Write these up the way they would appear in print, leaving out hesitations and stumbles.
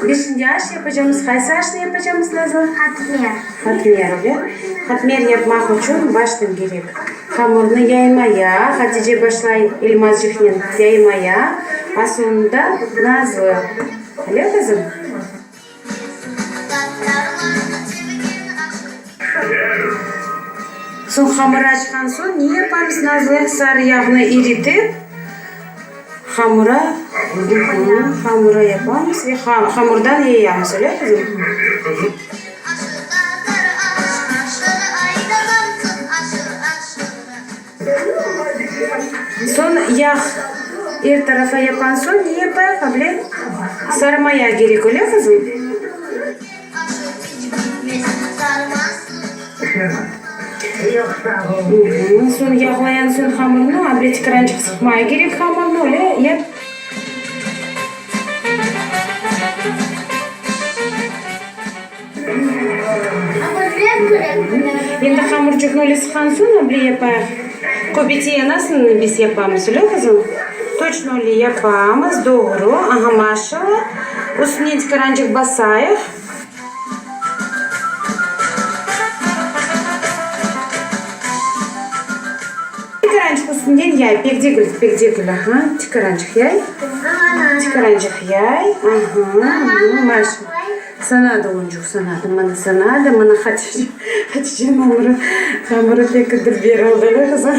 Biz şimdi aş yapacamız. Qaysı aşnı yapacamız, Nazlı? Hatmer. Hatmer, öyle? Hatmer yapmaq içün baştan kerek hamurnı yaymaya. Hatice başlay elmazcıqnen yaymaya, a soñunda Nazlı. Öyle, qızım? Soñ hamır açqan soñ ne yapamız, Nazlı? Sarı yağnı iritip, hamura, hamura yapamız ve hamurdan yayamız, öyle, qızım? Soñ yağ er tarafa yapqan soñ ne yapayıq, able? Sarı maya kerek, öyle, qızım? Soñ yağlayan soñ hamırnı, able tikarançıq sıqmaya kerek hamırnı, öyle, yap. Endi hamurcıqnı öyle sıqqan soñ, öyle yapayıq. Köbete nasıl biz yapamız, öyle qızım? Toçno öyle yapamız, doğru. Aha, maşallah. Üstüne tikarançıq basayıq. Tikarançıq üstünden yay, pek degil, pek degil, aha, tikarançıq yay. Tikarançıq yay, aha, maşallah. Sana da oyuncıq, sana da, mına sana da, mına Hatice, Hatice'niñ hamırı, hamırı pek dülber oldı, öyle qızım?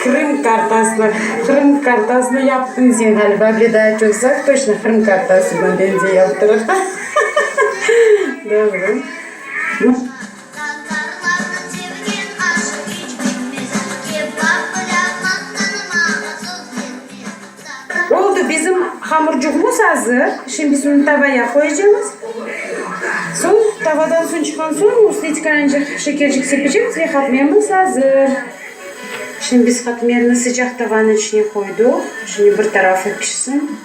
Qırım kartasını, Qırım kartasını yaptıñ sen ğaliba, bir daa çoqsaq, toçno Qırım kartasına benze yaptırıq. Doğru. Oldı, bizim hamurcuğımız azır. Şimdi biz onı tavaya qoyacağımız. Soñ, tavadan soñ çıqqan soñ, üstüne tikarançıq şekercik sepecekmiz ve hatmerimiz azır. Şimdi biz hatmerni sıcaq tavanıñ içine qoydıq. Şimdi bir tarafı pişsin.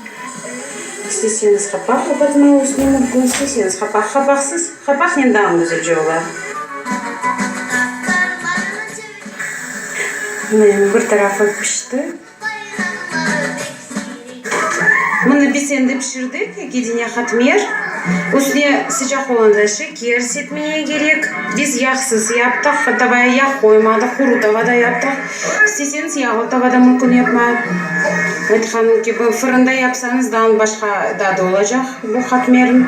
İsteseñiz qapaq qapatmağa üstüne mümkün, isteseñiz qapaq, qapaqsız, qapaqnen daa güzelce ola. Mına, bir tarafı pişti. Mına biz endi pişirdik eki dene hatmer. Üstüne sıcaq olğanda şeker sepmeye kerek. Biz yağsız yaptıq, tavaya yağ qoymadıq, quru tavada yaptıq. İsteseñiz yağlı tavada mümkün yapmağa. Aytqanım kibi, fırında yapsañız daa başqa tadı olacaq bu hatmerniñ.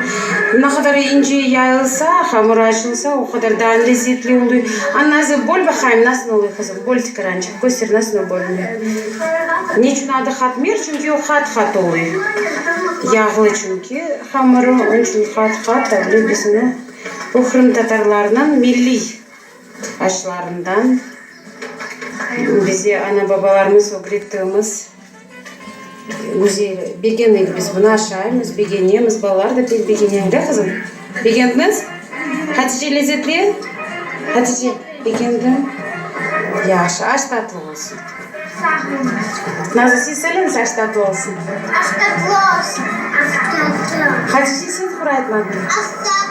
Ne qadar ince yayılsa, hamur açılsa, o qadar daa lezetli oluy. A, Nazı, böl baqayım, nasıl oluy, qızım, böl tikarançıq. Köster, nasıl bölüne. Neçün adı hatmer? Çünki o qat-qat oluy. Yağlı çünki hamırı, onıñ içün qat-qat, öyle biz onı, bu qırımtatarlarnıñ milliy aşlarından, bize ana-babalarımız ögrettiğimiz güzel, begenik biz bunı aşaymız, begenemiz, balalar da pek begene, öyle qızım? Begendiñiz? Hatice, lezetli? Hatice, begendiñ? Yahşı, aş tatlı olsun. Sağ oluñız. Nazlı, siz söyleñiz, aş tatlı olsun. Aş tatlı olsun. Aş tatlı. Hatice, sen qur aytmadıñ. Aş tatlı.